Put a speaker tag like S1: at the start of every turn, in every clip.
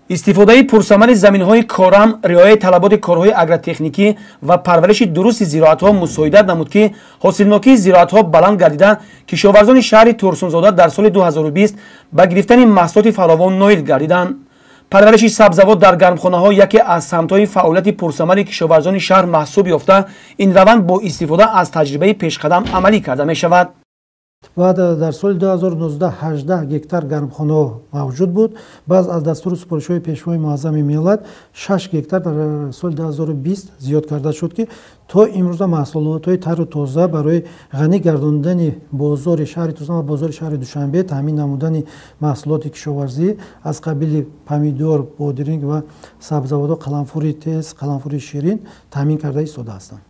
S1: Истифодаи пурсамари заминҳои корам, риояи талаботи корҳои агротехникӣ ва парвариши дурусти зироатҳо мусоидат намуд, ки ҳосилнокии зироатҳо баланд гардида, кишоварзони шаҳри Турсунзода дар соли 2020 ба гирифтани маҳсулоти фаровон ноил гардиданд. Парвариши сабзавот дар гармхонаҳо яке аз самтҳои фаъолияти пурсамари кишоварзони шаҳр маҳсуб ёфта, ин раванд бо истифода аз таҷрибаи пешқадам амалӣ карда мешавад.
S2: Баъд дар соли 2019 18 гектар гармхонаҳо мавҷуд буд. Баъд аз дастуру супоришҳои Пешвои муаззами миллат 6 гектар дар соли 2020 зиёд карда шуд, ки то имрӯза маҳсулотҳои тару тоза барои ғанӣ гардондани бозори шаҳри Турсун ва бозори шаҳри Душанбе, таъмин намудани маҳсулоти кишоварзӣ аз қабили помидор, бодиринг ва сабзавотҳо, қаламфури тез, қаламфури ширин таъмин карда истода ҳастанд.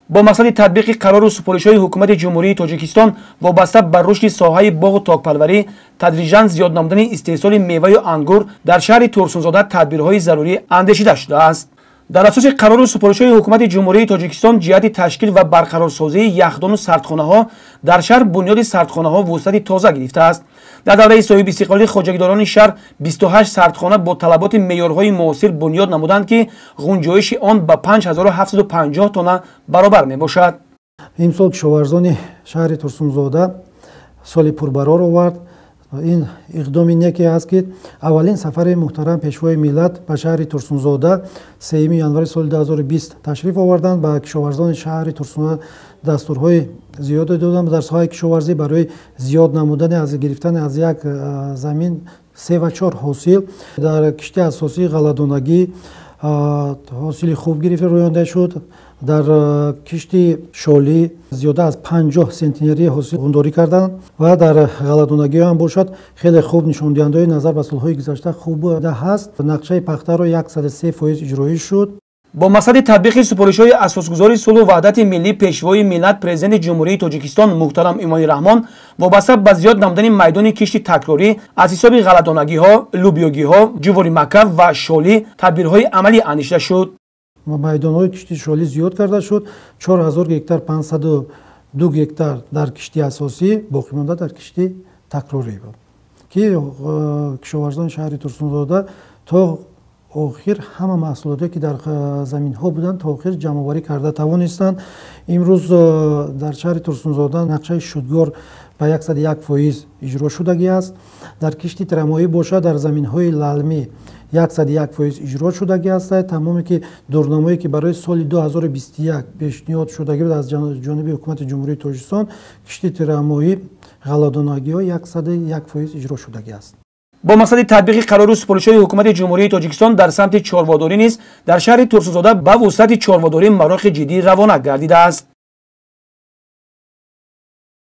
S1: Бо мақсади татбиқи қарору супоришҳои Ҳукумати Ҷумҳурии Тоҷикистон вобаста ба рушди соҳаи боғу токпарварӣ, тадриҷан зиёд намудани истеҳсоли меваю ангур дар шаҳри Турсунзода тадбирҳои зарурӣ андешида шудааст. Дар асоси қарору супоришҳои Ҳукумати Ҷумҳурии Тоҷикистон ҷиҳати ташкил ва барқарорсозии яхдону сардхонаҳо дар шаҳр бунёди сардхонаҳо вусъати тоза гирифтааст. Дар давраи соҳибистиқлолӣ хоҷагидорони шаҳр 28 сардхона бо талаботи меъёрҳои муосир бунёд намуданд, ки ғунҷоиши он ба 5750 тонна баробар мебошад.
S2: Имсол кишоварзони шаҳри Турсунзода соли пурбарор овард. Ин иқдоми неке аст, ки аввалин сафари муҳтарам Пешвои миллат ба шаҳри Турсунзода 3 январи соли 2020 ташриф оварданд, ба кишоварзони шаҳри Турсунзода дастурҳои зиёде доданд дар соҳаи кишоварзӣ барои зиёд намудани аз гирифтани аз як замин се ва чор ҳосил. Дар кишти асосии ғалладонагӣ ҳосили хуб гирифта рӯёнда шуд. Дар кишти шолӣ зиёда аз 50 сентнери ҳосил ғундорӣ карданд ва дар ғалладонагӣ ҳам бошад, хеле хуб нишондиҳандаҳои назар ба солҳои гузашта хуб буда ҳаст. Нақшаи пахтаро 103% иҷроӣ шуд.
S1: Бо мақсади татбиқи супоришҳои асосгузори сулҳу ваҳдати миллӣ, Пешвои миллат, Президенти Ҷумҳурии Тоҷикистон муҳтарам Эмомалӣ Раҳмон вобаста ба зиёд намудани майдони кишти такрорӣ аз ҳисоби ғалладонагиҳо, лӯбиёгиҳо, ҷуворимакка ва шолӣ тадбирҳои амалӣ андешида шуд.
S2: Майдонҳои кишти шолӣ зиёд карда шуд, 4000 гектар, 502 гектар дар кишти асосӣ, боқимонда дар кишти такрорӣ буд, ки кишоварзони шаҳри Турсунзода то охир ҳама маҳсулоте, ки дар заминҳо буданд, то охир ҷамъоварӣ карда тавонистанд. Имрӯз дар шаҳри Турсунзода нақшаи шудгор ба 101% иҷро шудагӣ аст. Дар кишти тирамоҳӣ бошад, дар заминҳои лалмӣ 101% иҷро шудагӣ аст. Тамоме ки дурнамое, ки барои соли 2021 пешниҳод шудагӣ буд аз ҷониби Ҳукумати Ҷумҳурии Тоҷикистон, кишти тирамоҳӣ, ғалладонагиҳо 101% иҷро шудагӣ аст.
S1: Бо мақсади татбиқи қарору супоришҳои Ҳукумати Ҷумҳурии Тоҷикистон дар самти чорводорӣ низ дар шаҳри Турсунзода ба вусъати чорводорӣ мароқи ҷиддӣ равона гардидааст.